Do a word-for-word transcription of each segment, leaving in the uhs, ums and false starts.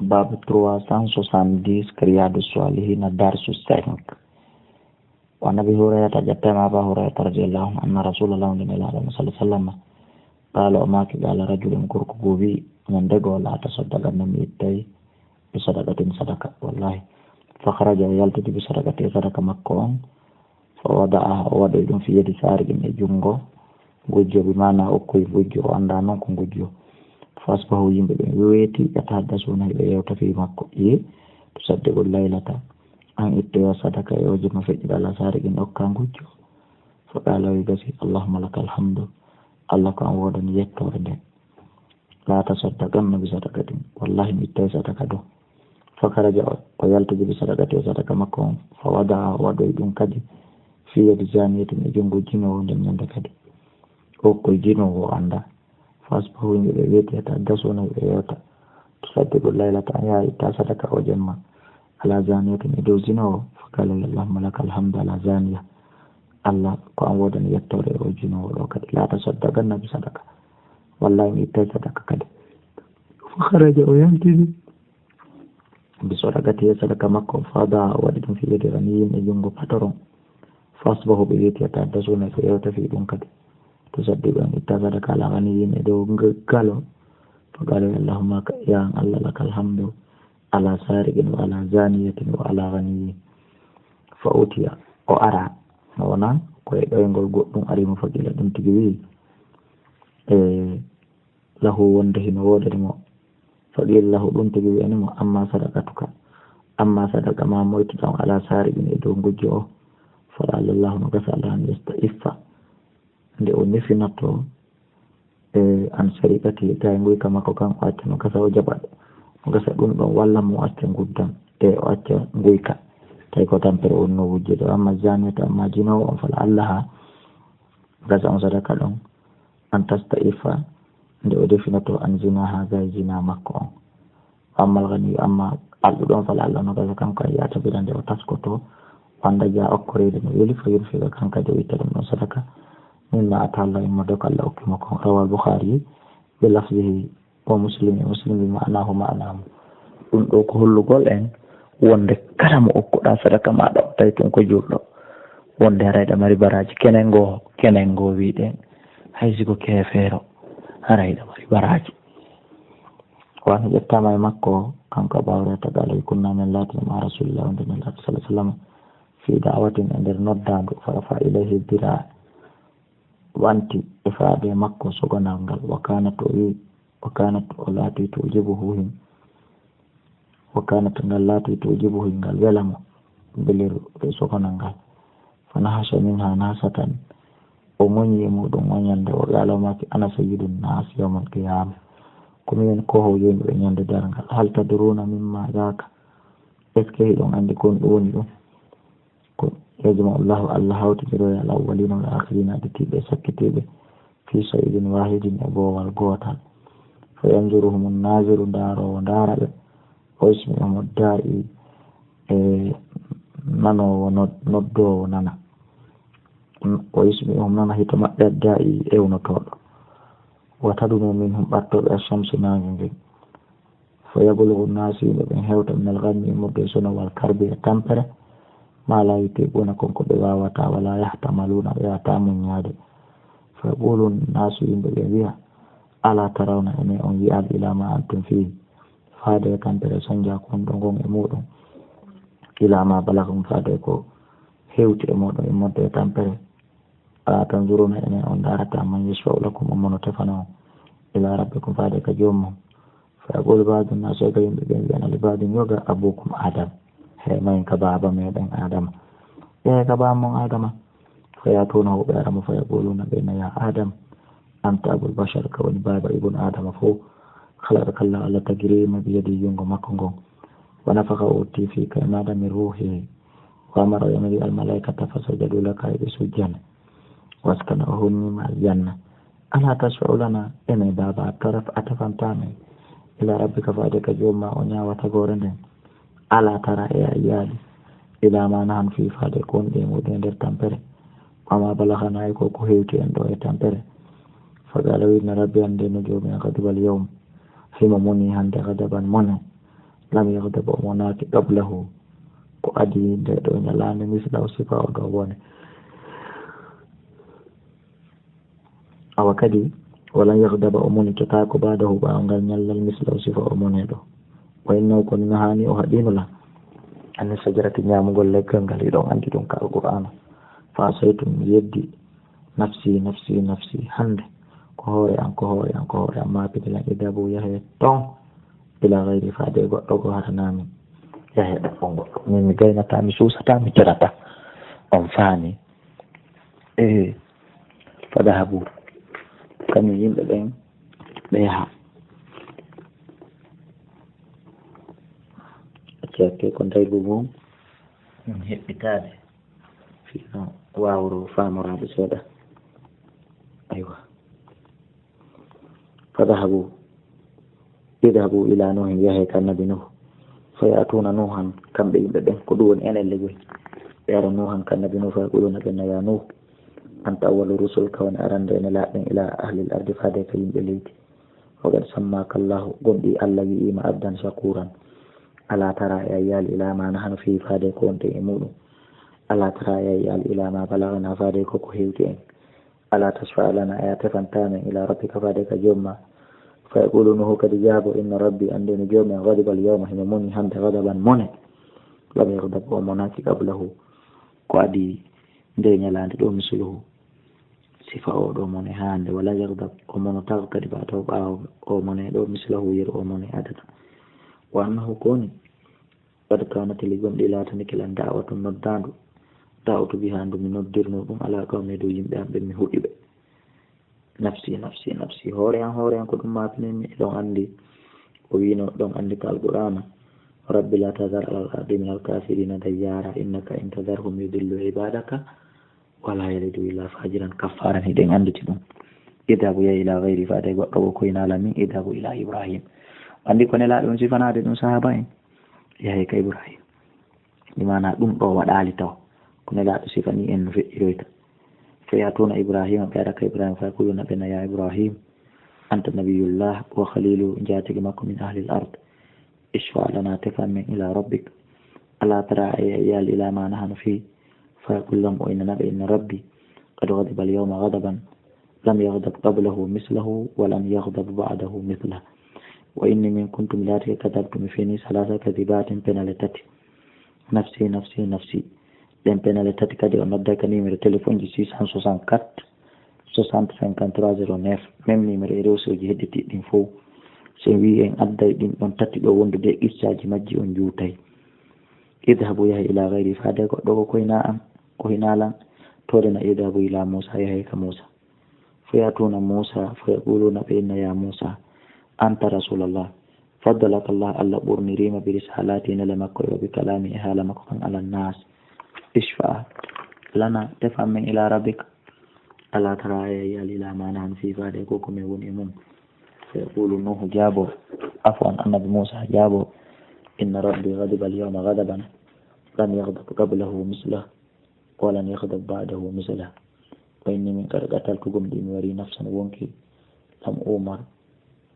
Babu trois cent soixante-dix, Riyadus Salihina, Darsu cinq. Wa Nabi Hurairata, ƴettama Aba Hurairata radiyallahu anhu, anna Rasulullah, wonde Nelaɗo Allah sallallahu alaihi wasallam, qala, o maaki, qala rajulun, gorko goo wi, ñande goo, la tasaddaqanna, mi ittay, bi sadaqatin, sadaka, wallahi. Fa kharaja, o yaltidi, bi sadaqati, sadaka makko on, fa wada'aha, o waɗoyi ɗum, fi yadi sariqin, e junngo gujjo, bi maana okkoyi gujjo, o anndaa noon ko gujjo. Fa asbahu, yimɓe ɓen weeti, yatahaddasuna, hiɓe yewta fii makko. Iye, tusaddiqu laylata, an ittoya sadaka e oje ma feƴƴuɗo ala sariqin, okka gujjo. Fa qala, o wi gasi, Allahumma lakal hamdu, Allah ko an woodani yettoore nde. La tasaddaqanna bi sadaqatin, wallahi mi ittay sadaka do. Fa kharaja, o, o yaltidi, bi sadaqati, e sadaka makko on, fa wada'a, o waɗoyi ɗum kadi, fi yadi zaniyatin, e junngo jinoowo nden ñande kadi. O ko jinoowo o anndaa. Fa asbahu, yimɓe ɓe weeti, yatahaddasuna, ɓe yewta. Tusaddiqu laylata, an yaha itta sadaka o jemma. Ala zaniyatin, e dow jinoowo. Fa qala, Allahumma lakal hamdu ala zaniya. Allah, ko an woodani yettoore e o jinoowo ɗo kadi. La tasaddaqanna bi sadaka. Wallahi mi ittay sadaka kadi. Fa kharaja, o yaltidi. Bi sadaqati, e sadaka makko. Fa wada'a, o waɗi ɗum fi yadi ghaniyin, e junngo patoron. Fa asbahu, ɓe weeti, yatahaddasuna, ɓe yewta fii ɗum kadi. Tusaddiqu, an itta sadaka ala ghaniyin, e dow g-, galo. Fa qala, Allahumma, ka-, ya an Allah, lakal hamdu, ala sariqin wa ala zaniyatin wa ala ghaniyin. Fa utiya, o ara, no wona ko e ɗoyngol goɗɗum ari mo, fa qila, ɗum tigi wi, e, lahu, wonde hino woodani mo. Fa qila lahu, ɗum tigi wi'ani mo, amma sadaqatuka, amma sadaqa ma moytuɗaa on, ala sariqin, e dow gujjo o. Fa la'alla Allahu, no gasa Allah, an yasta'iffa, nde o nefinoto, e, an sariqati, gay nguyka makko kan o acca, no gasa o jaɓa, no gasa ɗum ɗon walla mo o acca nguddan, e, o acca nguyka. Tawi ko tampere wonno wujjude. Amma zaniyatu, amma jinoowo on, fa la'allaha, gasa on sadaka ɗon, an tasta'iffa, nde o definoto an zinaha, gay zina makko on. Ammal ghaniyu, amma alɗuɗo on, fa la'alla, no gasa kanko an ya'tabira, nde o taskoto, o annda ja okkoreede no weli, fa yunfiqa, kan kadi o itta ɗum ɗon sadaka, mimma ataahu Allah, immorde ko Allah okki mo kon. Rawal Bukhari bi lafzihi, wa Muslim, e Muslim bi ma'nahu, ma'na mo. Ɗum ɗo ko hollugol en wonde kala mo okkuɗaa sadaka maaɗa o, tawi tun ko juulɗo, wonde haray ɗa mari baraaji. Kenen goo, kenen goo wi'ɗen, hay si ko keefeero, haray ɗa mari baraaji. Wano ƴettaama e makko, kanko Abaa Hurayrata, qala, kunna, men laatino, ma Rasulillah, wonde Nelaaɗo sallallahu alaihi wasallam, fi da'watin, e nder noddaandu, fa rafa ilayhi dira, wanti e faade makko sogonal ngal, wa kanat, o wi, wa kanat, o laati, tujibuhu, hin, wa kanat, ngal laati, tujibuhu, ngal wela mo, mbeliru e sogonal ngal. Fa nahasa minha nahsatan, o ŋoñi e muɗum ŋoñande, wa qala, o maaki, ana sayyidun nas yawmal qiyama, ko minen koohoojo yimɓe ɓe ñande darngal. Hal tadruna mimma dhaka, est-ce que hiɗon anndi ko ɗum woni ɗum? Ko yajma'u Allahu, Allah hawtindiro, al awwalina wal akhirina, aditiiɓe e sakkitiiɓe, fi sa'idin wahidin, e boowal gootal. Fa yanzuruhumun naziru, ndaaroowo ndaara ɓe. Wa yusmi'uhum da'i, e nanoowo nod-, noddoowo nana. Wa yusmi'uhum, nana hito maɓɓe, da'i, ewnotooɗo. Wa tadunu minhum, ɓattooɓe ashamsu, naange ngen. Fa yablughu nnasu, yimɓe ɓen hewta, minal ghammi, immorde e sonowal, karbi, e tampere, ma la yutiquna, kon ko ɓe waawataa, wala yahtamaluna, ɓe waawataa muññaade. Fa yaqulu nnasu, yimɓe ɓen wi'a, ala tarawna, enen on yi'aali, ila ma antum fihi, faade e tampere sonjaaku on ɗon ngon e muɗum, ila ma balaghakum, faade ko hewti e muɗum immorde e tampere. Ala tanzuruna, enen on ndaarataa, man yashfa'u lakum, on mo no tefana on, ila rabbikum, faade ka joomum on. Fa yaqulu ba'du nnaasi, yoga yimɓe ɓen wi'ana li ba'din, yoga, abukum Adam, he mayen ka baaba meɗen Adama. Yehe ka baaba mon Adama. Fa ya'tunahu, ɓe ara mo, fa yaquluna, ɓe na, ya Adam, anta abul bashar, ka woni baaba ibn Adama fow. Khalaqaka Allahu, Allah tagiri ma bi yadihi, junngo makko ngon. Wa nafakha, o udditi, fika, e maaɗa, min ruhihi. Wa amara, o yamiri, al malaikata, fa sajadu laka, ɓe sujjane. Wa askana, o hunnima aljanna. Ala tashfa'u lana, enen baaba, a tara-, a tefantaa men, ila rabbika, faade ka joom ma, o ñaawa tagoore nden. Ala tara, e a yi'aali, ila ma nahnu fihi, faade ko wonɗen e muɗum e nder tampere. Wa ma balaghana, e ko ko hewti en ɗo e tampere. Fa qala, o wi, inna rabbi, anndee no joomi am, ghadiba al yawm, himo moni hannde, ghadaban, mone. lam yaghdab, o monaaki, qablahu, ko adii nde ɗo ñalaande, mislahu, sifa o ɗo bone. Awa kadi, walan yaghdaba, o monitotaako, ba'dahu, ɓaawo ngal ñallal, mislahu, sifa o mone ɗo. Wa innahu, kono no haani o haɗiino lan. Anni sajarati, ñaamugol leggal ngal, hiɗon anndi ɗum ka Alqur'aana. Fa asaytu, mi yeddi, nafsi, nafsi, nafsi, hannde ko hoore an, ko hoore an, ko hoore an, maapini lan, idhabu, yahee ton, ila ghayri, faade goɗɗo goo hara naa min. Yahee ɗaɓɓon goɗɗo. Min mi gaynataa, mi suusataa, mi terataa. On faami? Ee, fadhabu. Kañum yimɓe ɓen, ɓe yaha. Acce, acce, ko ndaygu mum, min heɓɓitaade. Fii no waawro faamoraade seeɗa. Aywa. Fadhabu, idhabu ila Nuhin, yahee ka Annabi Nuhu. Fa ya'tuna Nuhan, kamɓe yimɓe ɓen, ko ɗum woni enen ligol. Ɓe ara Nuhan ka Annabi Nuhu, fa yaquluna, ɓe na, ya Nuhu, anta awwalu rusul, ka woni arande e nelaaɓe ɓen, ila ahlil ardi, faade ka yimɓe leydi. Wa qad sammaka Allahu, gomɗii Alla wi'iima abdan shakuran. Ala tara, e a yiyaali, ila ma nahnu fii, faade ko wonɗen e muɗum. Ala tara, e a yiyaali, ila ma balagana, faade ko ko hewti en. Ala tashfa lana, e a tefantaa men, ila rabbika, faade ka Joom maa. Fa yaqulu Nuhu, kadi jaabo, inna rabbi, anndee no Joom am, ghadiba al yawma, himo moni hannde, ghadaban mone. Lam yaghdab, o monaaki, qablahu, ko adii ndee ñalaande ɗoo, misluhu, sifa oo ɗoo mone hannde. Wala yaghdab, o monotaako kadi ba'dahu, ɓaawo oo mone ɗoo, mislahu, yeru oo mone adata. Wa annahu, ko woni, qad kaanat, li gomɗii laatanike lan, da'watun, noddaandu, da'awtu bihaa, ndu mi noddirnoo ɗum, ala qawmi, dow yimɓe am ɓen mi huɗi ɓe. Nafsi, nafsi, nafsi, hoore an, hoore an, ko ɗum maapinimmi, eɗon anndi. O wiino, ɗon anndi ka Alqur'aana, rabbi la tadhar alal ardi minal kaafiriina dayyaara, innaka in tadharhum yudillu ibaadaka, wala yalidu illa fajiran kaffaaran, hiɗen annditi ɗum. Idhabu, yahee ila ghayri, faade goɗɗo goo, koynaa lan min, idhabu ila Ibrahim. Anndi ko nelaaɗo on sifanaade ɗum sahaaba en? Yahee ka Ibrahim. Bi maanaa ɗum ɗoo waɗaali taw. Ko nelaaɗo sifanii en no feƴƴiroyta. Fa ya'tuna Ibrahima, ɓe ara ka Ibrahim, fa yaquluna, ɓe na, ya Ibrahim, anta nabiyullah wa khalilu, njaatigi makko, min ahlil ard. Ishfa lana, tefan men, ila rabbik. Ala tara, a yiyaali, ila ma nahnu fii. Fa yaqulu lahum, o innana ɓe, inna rabbi qad ghadiba al yawma ghadaban lam yaghdab qablahu mislahu wa lan yaghdab ba'dahu mithlah. Wa inni, min, kuntu, mi laatike, kadhabtu, mi fenii, thalatha kadhibatin, penale tati. Nafsi, nafsi, nafsi. Ɗen penale tati kadi o nodday ka numéro téléphone ji six cent soixante-quatre, soixante, cinquante-trois, zéro neuf. Même numéro e rewsooji hedditiiɗi ɗin fow. So en wi'i en adday ɗin ɗon tati ɗoo wondude e qissaaji majji, on juutay. Idhabu, yahee, ila ghayri, faade goɗɗo goo, koynaa an, koynaa lan. Toode na, idhabu ila Muusa, yahee ka Muusa. Fa ya'tuna Muusa, fa yaquluna, ɓe inna, ya Muusa, anta rasulallah. Faddalaka Allah, Allah ɓurniriima, bi risalati, nele makko, wa bi kalami, e haala makko kan, ala nas. Ishfa lana, tefan men, ila rabbik. Ala tara, a yiyaali, ila ma nahnu fii, faade ko ko men woni e mum. Fa yaqulu Nuhu, jaabo, afwan, annabi Muusa jaabo, inna rabbi ghadiba al yawma ghadaban lam yaghdab qablahu mislah. Walan yaghdab ba'dahu mislah. Wa inni, min, qad qataltu, gomɗii mi warii, nafsan, wonki, lam u'mar,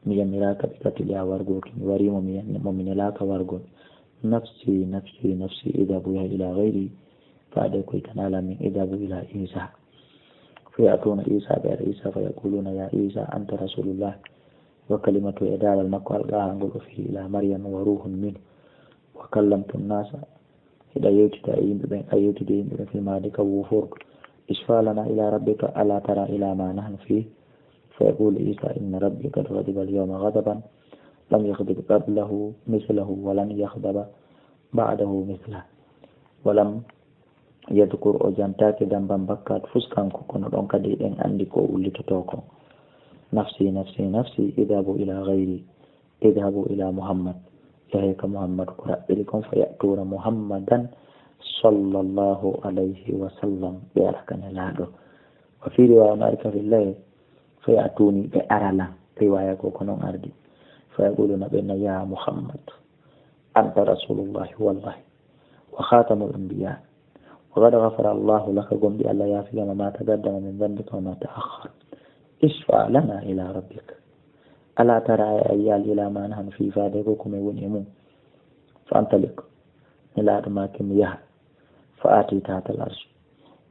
mi yamiraaka bi qatliha, wargol ki, mi warii mo mi yan-, mo mi nelaaka wargol. Nafsi, nafsi, nafsi, idhabu, yahee, ila ghayri, faade koy kanaa lan min, idhabu ila Isa. Fa ya'tuna Isa, ɓe ara Isa, fa yaquluna, ya Isa, anta rasulullah, wa kalimatu, e daalal makko, alqaha, ngol o fii, ila Maryam, wa ruhun minhu, wa kallamtu nnasa, hiɗa yewtida e yimɓe ɓen, a yewtidi e yimɓe ɓen fil mahdi ka wuufurdu. Ishfa lana ila rabbika, ala tara ila ma nahnu fii. Fa yaqulu Isa, inna rabbi qad ghadiba al yawma ghadaban lam yaghdab qablahu mislahu wa lan yaghdaba ba'dahu mislah. Wa lam yadhkur, o jantaaki, dhanban, bakkaatu, fuskanko, kono ɗon kadi eɗen anndi ko o ullitotoo kon. Nafsi, nafsi, nafsi, idhabu ila ghayri. Idhabu ila Muhammad, yahee ka Muhammad ko raɓɓiɗi kon, fa ya'tuna Muhammadan sallallahu alayhi wa sallam, ɓe ara ka Nelaaɗo. Wa fii riwaya, no ari ka fillere, fa ya'tuni, ɓe ara lan, riwaya ko ko non ardi. Fa yaquluna, ɓe na, ya Muhammad, anta rasulullahi wallahi, wa khatamul anbiya. Wa qad ghafara Allahu laka, gomɗii Allah yaafiima ma, ma taqaddama min dhanbika wa ma ta'akhkhar. Ishfa lana ila rabbik. Ala tara, a yiyaali, ila ma nahnu fii, faade ko ko men woni e mum. Fantalik, Nelaaɗo maaki mi yaha, fa aati tahtal arsh,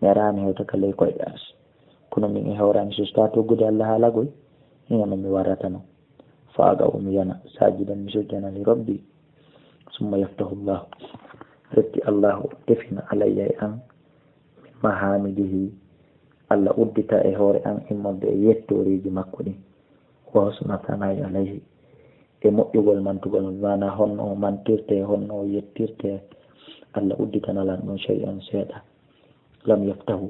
mi araani hewta ka ley koyɗe arsh. Kono min e hoore am, mi susta tuggude Allah haala goy, hino no mi warrata non. Fa aqa'u, mi yana, saajidan, mi sujjana, li Rabbi. Summa yaftahu Allahu, refti Allahu tefina alayya e an, min mahamidihi, Allah uddita e hoore an immorde e yettooriiji makko ɗin. Wa husna sanaa'i alayhi, e moƴƴugol mantugol mo, bi maana honno o mantirte, honno o yettirte, Allah udditana lan ɗum shay'an seeɗa. Lam yaftahu,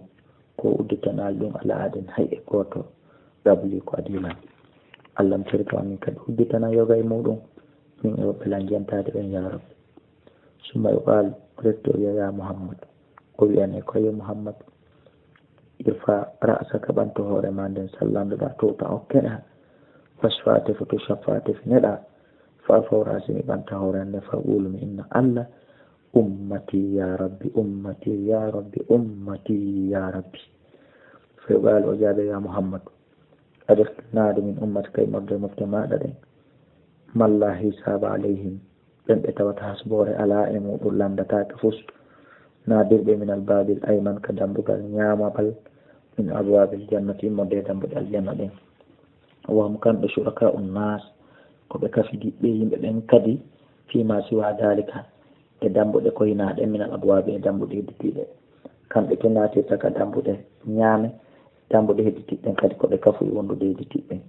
ko udditanaali ɗum ala ahadin hay e gooto, qabli ko adii lan. Allah mi sirka on min kadi udditana yoga e muɗum, min e woɓɓe lan jentaade ɓen yaa Rabbi. Summa yuqaal, refti o wi'a, yaa Muhammad, o wi'ane ko yo Muhammad, irfa ra'saka, ɓanto hoore ma nden, sal landoɗaa, tu'ta okkeɗaa, washfa tefu, tushaffa tefineɗaa, fa arfa'u ra'si, mi ɓanta hoore an nden, fa aqulu, mi inna Allah, ummati ya Rabbi, ummati ya Rabbi, ummati ya Rabbi. Fa yuqaal, o jaabe, yaa Muhammad, adkhil, naadu, min ummatika, immorde mofte maaɗa ɗen, man laa hisaaba alayhim, ɓen ɓe tawata hasboore alaa e muɗum, lanndataake fus. Naadirɓe min albaabil ayman, ka dambugal ñaamabal, min abwaabil jannati, immorde e dambuɗe aljanna ɗen. Wa hum, kamɓe, shurakaa'u nnaas, ko ɓe kafidiiɓe yimɓe ɓen kadi, fii maa siwaa daalika, e dambuɗe koynaaɗe, min al abwaabi, e dambuɗe hedditiiɗe. Kamɓe tun naatirta ka dambuɗe ñaame, dambuɗe hedditiiɗe ɗen kadi ko ɓe kafuɗi wondude hedditiiɓe ɓen.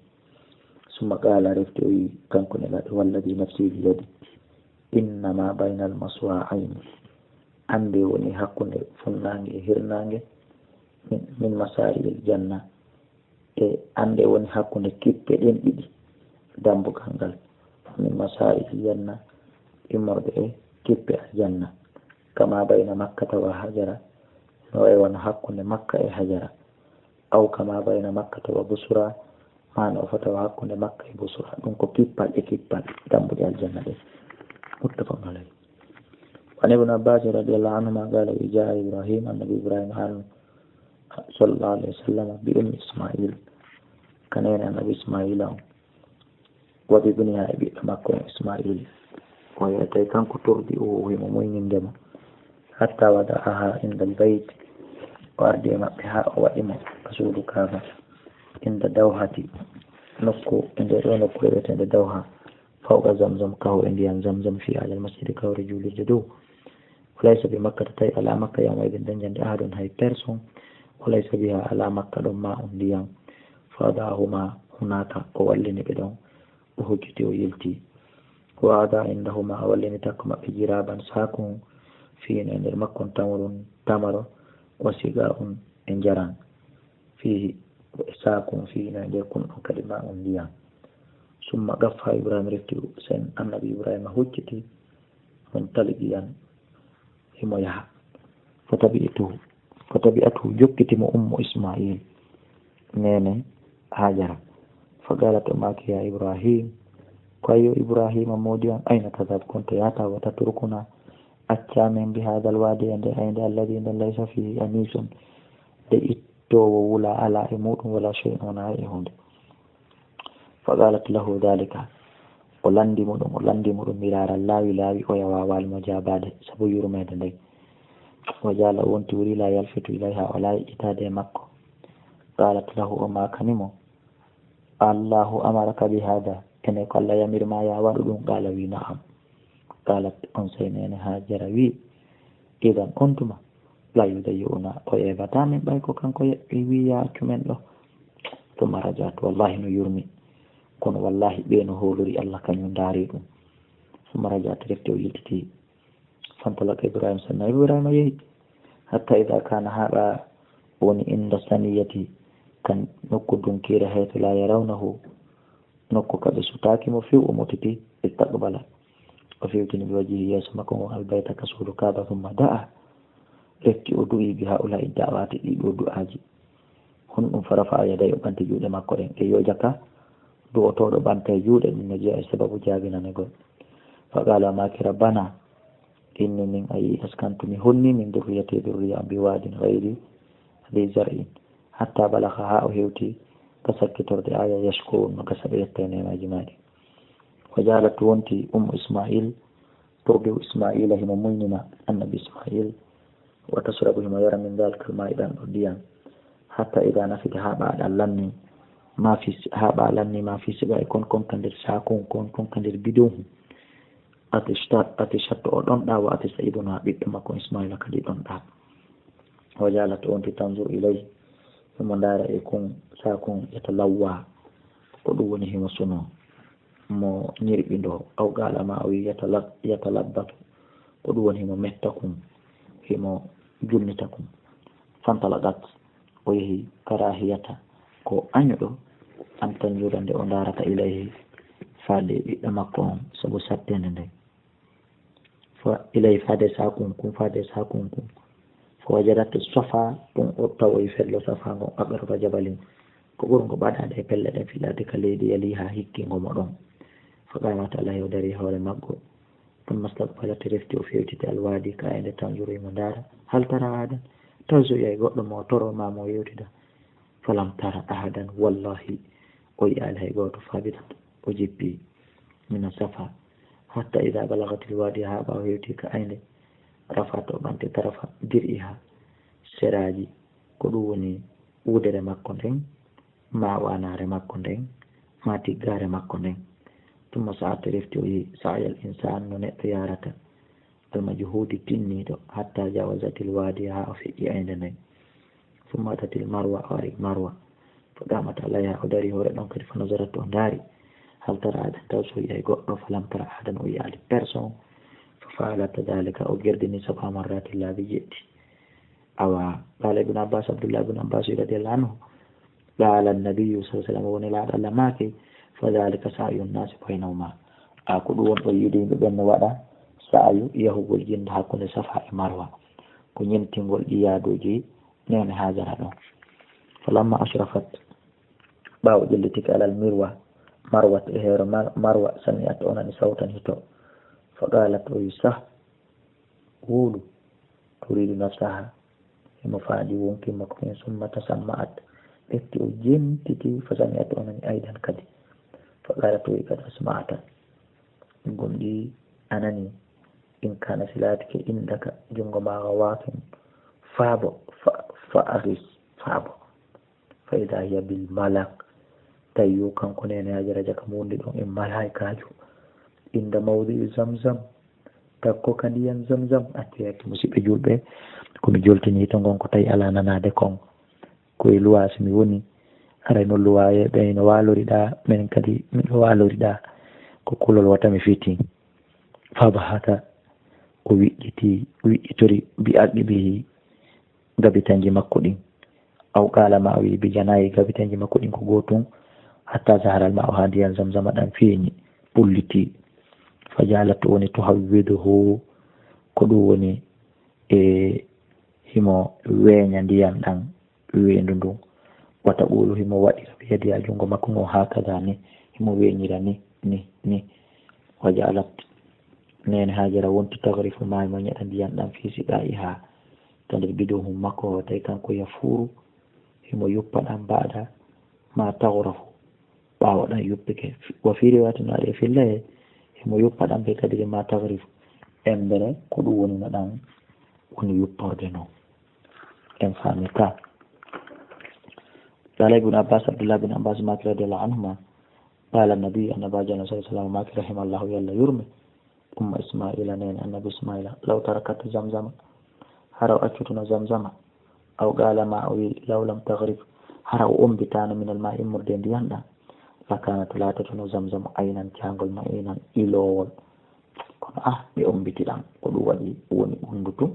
Summa qaala, refti o wi'i, kanko Nelaaɗo, walladii nafsii biyadih, inna maa baynal masraa'ayni, annde woni hakkunde funnaange e hirnaange, min, min masaari'il janna, e annde woni hakkunde kippe ɗen ɗiɗi, dambugal ngal, min masaari'il janna, immorde e kippe aljanna, kamaa bayna makkata wa hajara, no wayi wano hakkunde makka e hajara. Aw kamaa bayna makkata wa busra, maa no fota wa hakkunde makka e busra. Ɗum ko kippal e kippal dambuɗe aljanna ɗen. Muttafaqun alayhi. Wa an ibn Abbas radiyallahu anhuma qala, wi jaa Ibrahim, annabi Ibrahima arno, sallallahu alayhi wa sallam, bi ummi Ismail, ka neene annabi Ismaila on. Wa bi buniha, e ɓiɗɗo makko on Ismail. O yeetay kanko turdi uhu, himo muyninde mo. Hatta wada'aha indal bayt, o ardi e maɓɓe haa o waɗi mo ka suudu Kaaba. Inda dawhati, nokku, e nder ɗo nokku wi'eteende Dawha, fawqa Zamzam, kaho e ndiyam Zamzam, fi alal masjidi, ka hoore juulirde dow. Wa laysa bi Makkata, tawi alaa Makka yawma idin, ɗen ñande, ahadun, hay personne, wa laysa biha, alaa Makka ɗon, ma'un, ndiyam. Fa wada'ahuma hunaka, o wallini ɓe ɗon. O hocciti, o yilti. Wa wada'a indahuma, o wallini takko maɓɓe, jiraban, saakun, fihi, no e nder makkun, tamrun, tamaro, wa siqa'un, e njaram, fihi, saakun, fihi, no e nder kun ɗon kadi, ma'un, ndiyam. Summa qaffa Ibrahim, refti sen annabi Ibrahima hocciti, muntaliqiyan, himo yaha. Fatabi'tuhu, fatabi'athu, jokkiti mo ummu Ismail, neene Hajara. Faqalat, o maaki, ya Ibrahim, ko yo Ibrahima moodi an, ayna tadhab, kon to yahata, wa tatrukuna, accaa men, bi hadhal wadi, e nde aynde, alladhi, nde laysa fihi anisun, nde ittoowo wula alaa e muɗum, wala shay'un, wonaa e huunde. Faqalat lahu dhalika, o lanndi mo ɗum, o lanndi mo ɗum miraaran, laawi laawi, oya waawaali mo jaabaade sabu yurmeende nden. Wa ja'ala, o wonti, wuri, la yalfitu ilayha, o alaa yeƴƴitaade e makko. Qalat lahu, o maakani mo, Allahu amaraka bi hadha, ene ko Allah yamiri ma ya waɗu ɗum? Qala, wi, na'am. Qalat, onsay neene Hajara wi, idan, on tuma, la yudayyi'una, o eebataa min, ɓay ko kanko yeɓɓi, wi, ya accu men ɗo. Summa raja'at, wallahi no yurmi, kono wallahi ɓee no hoolori Allah, kañum ndaari ɗum. Summa raja'at, refti o yiltiti. Fantalaqa Ibrahim, sanna Ibrahima yehi. Hatta idha kana, haa ɓa woni, inda saniyati, kan nokku dunkiire, haythu la yarawnahu, nokku ka ɓe sutaaki mo few, o motiti, istaqbala, o fewtini, bi wajhihi, yeeso makko ngon, albayta, ka suudu Kaaba, summa da'a, refti o du'i, bi ha'ula'i da'awati, ɗii ɗoo du'aaji. Honɗum? Farafa'a yadayhi, o ɓanti juuɗe makko ɗen. E yo jaka, du'otooɗo ɓantay juuɗe, ɗum no jeyaa e sababu jaabinanegol. Faqala, o maaki, Rabbana, inni, min, ayi, askantu, mi honni, min durriyati, durriya am, bi wadin ghayri dhi zar'in, hatta balagha, haa o hewti ka sakkitorde aaya, yashkurun, no gasa ɓe yetta e neemaaji maa ɗin. Wa ja'alat, wonti Ummu Ismail, ترضع إسماعيل, himo muynina annabi Ismail, وتشرب, himo yara, من ذلك الماء, ɗan ɗon ndiyan, حتى إذا نفد, haa ɓa ɗan lanni, ما في, haa ɓa lanni, ما في سقائه, kon, kon ka nder saakun, kon, kon ka nder bidon. عطشت, عطشت, o ɗonɗa, وعطس ابنها, ɓiɗɗo makko Ismaila kadi ɗonɗa. وجعلت, o wonti, تنظر إليه, himo ndaara e kun saakun, يتلوى, ko ɗun woni himo suno, mo ñirɓindoo. أو قال, maa o wi'i, يتل-, يتلبط, ko ɗun woni himo metta kun, himo julnita kun. فانطلقت, o yehi, كراهية, ko añuɗo, أن تنظر, nde o ndaarata, إليه, faade ɓiɗɗo makko on, sabu sattende nden. Fa-, إليه, faade saakun kun, faade saakun kun. فوجدت الصفا, ɗun o tawoyi fello Safa ngon, أقرب جبل, ko ɓurngo ɓadaade e pelle ɗen, في الأرض, ka leydi, يليها, hikkingo mo ɗon. فقامت عليه, o darii hoore maggo. ثم استقبلت, refti o fewtiti, الوادي, ka aynde, تنظر, himo ndaara, هل ترى أحدا, taw si o yi'ay goɗɗo mo toro maa mo yewtida. فلم تر أحدا والله, o yi'aali hay gooto. فهبطت, o jippi, من الصفا, حتى إذا بلغت الوادي, haa ɓaawo hewti ka aynde, رفعت, o ɓanti, طرف درعها, seraaji, ko ɗun woni wudere makko nden, maa waanaare makko nden, maa tiggaare makko nden. ثم صعدت, refti o yehi, سعي الإنسان, no neɗɗo yaarata, المجهود, tinniiɗo, حتى جاوزت الوادي, haa o feƴƴi aynde nden. ثم أتت المروة, o ari Marwa. فقامت عليها, o darii hoore ɗon kadi, فنظرت, o ndaari, هل ترى أحدا, taw si o yi'ay goɗɗo, فلم تر أحدا, o yi'aali personne. ففعلت ذلك, o gerdini سبع مرات, laabi jeɗɗi. Awa, قال ابن عباس, Abdullah ibn Abbas, رضي الله عنه, قال النبي صلى الله عليه وسلم, o woni Nulaaɗo Alla maaki, فذلك سعي الناس بينهما. A, ko ɗun woni ɗo yiide yimɓe ɓen no waɗa sa'yu, yahugol jinnda hakkunde Safa e Marwa. Ko ñentingol ɗi yaaduuji neene Haajara ɗon. فلما أشرفت, ɓaawo ƴellitike, على المروة, Marwa, e hoore Mar-, Marwa, سمعت, o nani, صوتا, hito. فقالت, o wi'i, سه, wowlu, تريد نفسها, himo faandi wonkii makko kin. ثم تسمعت, ɓefti o jentiti, فسمعت, o nani, أيضا kadi. فقالت, o wi'i, قد أسمعت, gomɗii a nanii. إن كان, si laatike, عندك, junngo maa, واق, faabo, fa, فأغث, faabo. فإذا هي بالملك, tawi yo kanko neene Haajara jaka mo wondi ɗon e malaa'ikaajo, عند موضع زمزم, takko ka ndiyan Zamzam. Ati, ati, musiɓɓe julɓe, ko mi joltini hito ngon ko tawi alaa nanaade kon. Ko e luwaasi mi woni, aray no luwaayeeɓe ino waaloriɗaa, menen kadi miɗo waaloriɗaa. Ko kulol wata mi fiti. فبهت, o wiƴƴiti, wiƴƴitori, بأعقبه, gabitanji makko ɗin. أو قال, maa o wi'i, بجناحيه, gabitanji makko ɗin ko gootun. حتى ظهر الماء, haa ndiyan Zamzama ɗan feeñi, ɓullitii. فجعلت, o woni, تهوده, ko ɗun woni e himo weeña ndiyan ɗan, weendu ndun. وتقول, himo waɗira, بيدها, junngo makko ngon, هكذا, ni, himo weeñira ni, ni, ni. وجعلت, neene Haajara wonti, تغرف الماء, himo ñaɗa ndiyan ɗan, في سقائها, ka nder bidon makko, tawi kanko يفور, himo yuppa ɗan, بعد ما تغرف, ɓaawo ɗan yuppike. وفي رواية, no ari e fillere, himo yuppa ɗan, بقدر ما تغرف, embere ko ɗun woni no ɗan woni yupporde non. En faami ka. قال ابن عباس, Abdullah bin Abbas maaki, رضي الله عنهما, قال النبي, Annabaajo Allah, صلى الله عليه وسلم, maaki, رحم الله, yo Allah yurme, أم إسماعيل, neene Annabi Ismaila, لو تركت زمزم, hara o accutuno Zamzama, أو قال, maa o wi'i, لو لم تغرف, hara o ommbitaano, من الماء, immorde e ndiyan ɗan, لكانت, laatotono Zamzam, عينا, caangol, معينا, iloowol. Kono, ah, ɓe ommbiti ɗan, ko ɗun waɗi woni ɓunndu tun.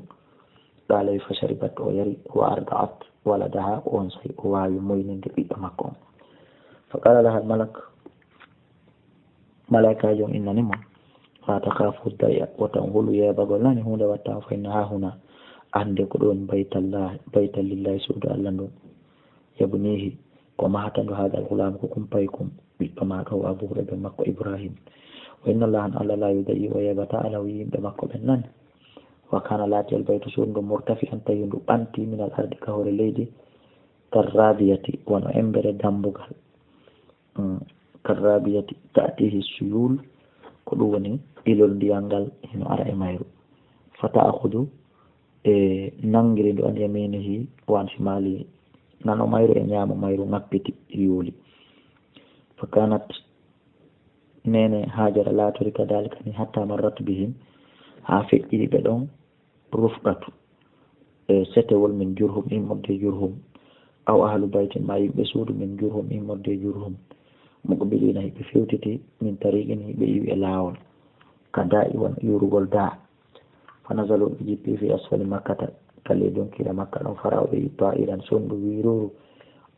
قال, فشربت, o yari, وأرضعت ولدها, onsay o waawi muyninde ɓiɗɗo makko on. فقال لها الملك, malaa'ikaajo on innani mo, لا تخافي الضياع, wota on hulu yeebagol, nani huunde watta on, فإن هاهنا, annde ko ɗoo woni بيت الله, بيتا لله, suudu Alla ndun, يبنيه, ko mahata ndu, هذا الغلام, ko kun paykun, ɓiɗɗo maaɗa o, وأبوه, e ben makko Ibrahim. وإن الله, an Alla, لا يضيع, o yeebataa, أجر, yimɓe makko ɓen, nani. وكان, laati, البيت, suudu ndun, مرتفعا, tawi ndu ɓantii, من الأرض, ka hoore leydi, كالرابية, wano embere dambugal. Mm, كالرابية تأتيه السيول, Ko ɗum woni ilol ndiyam ngal hino ara e mayru. Fata'khudu, e nanngiri ndu, an yaminihi wa an shimalihi, nano mayru e ñaamo mayru, ŋappiti, yuuli. Fakanat, neene Hajara laatori kadalika ni, hatta marrat bihim, haa feƴƴiri ɓe ɗon, rufqatu, e setewol, min Jurhum, immorde Jurhum, aw ahlu baytin, ma yimɓe suudu, min Jurhum, immorde Jurhum, muqbilina, hiɓe fewtiti, min tariqin, hiɓe iwi e laawol, ka da'i, wano iwrugol da. Fa nazalu, ɓe jippi, fi asfali Makkata, ka ley donkiire Makka ɗon, fara'u, ɓe yi'i, ta'iran, sonndu wiiruru,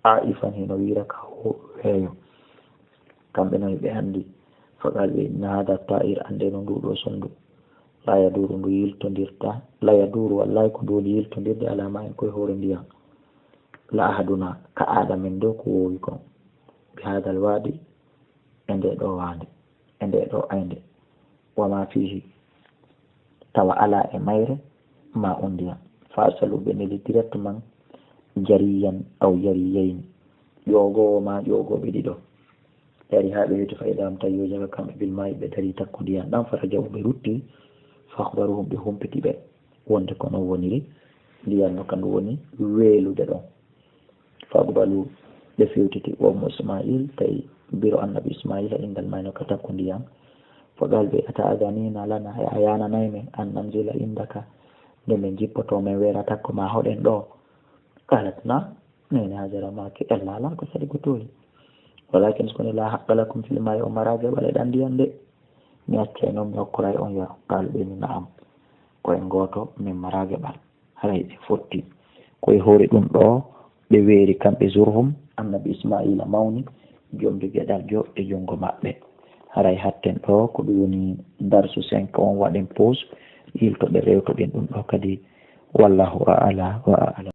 a'ifan, hino wiira ka ho-, weeyo. Kamɓe non ɓe anndi. Faqal ɓe, inna hada ta'ir, anndee no ndu ɗo sonndu. La yaduru, ndu yiltondirta. La yaduru, wallahi ko ndu woni yiltondirde, ala ma'in, ko e hoore ndiyam. La ahaduna, ka aada men ɗo ko wowi kon. Bi hadal wadi, e nde ɗo waande, e nde ɗo aynde. Wa ma fihi, tawa ala e mayre ma on ndiyam. Fa arsalu, ɓe neli directement, jariyan aw jariyayni, ƴoogoowo ma ƴoogooɓe ɗiɗo. Dari haa ɓe hewti, fa idahum, tawi yo jaga kamɓe, bil ma'i, ɓe dari takko ndiyam ɗam, fa raja'u, ɓe rutti, fa akhbaruhum, ɓe humpiti ɓe wonde ko non woniri ndiyam no ka ndu woni weelude ɗon. Fa aqbalu, ɓe fewtiti, wa ummu Isma'il, tawi biro annabi Isma'ila, indal ma'i no ka takko ndiyam. Fa qal ɓe, ata'adanina lana, a yananay men, an nanzila indaka, nde men jippoto, men weera takko ma hoɗen ɗo. Qalat, na, neene Hajara maaki, ella alaa, ko sarigo tooli. Walakin, sikoni, la haqqa lakum fil ma'i, on maraa geɓal e ɗan ndiyam de. Mi accay non, mi okkoray on yaro. Qalu, ɓe ni, na'am. Ko en gooto, min maraa geɓal. Haray ɓe fotti. Ko e hoore ɗum ɗo, ɓe weeri kamɓe Jurhum, annabi Isma'ila mawni, jombi geɗal jo e junngo maɓɓe. Haray hatten ɗo, ko ɗum woni darsu cinq on, waɗen pause, yiltoɗen, rewtoɗen ɗum ɗo kadi. Wallahu a'ala wa a'lam.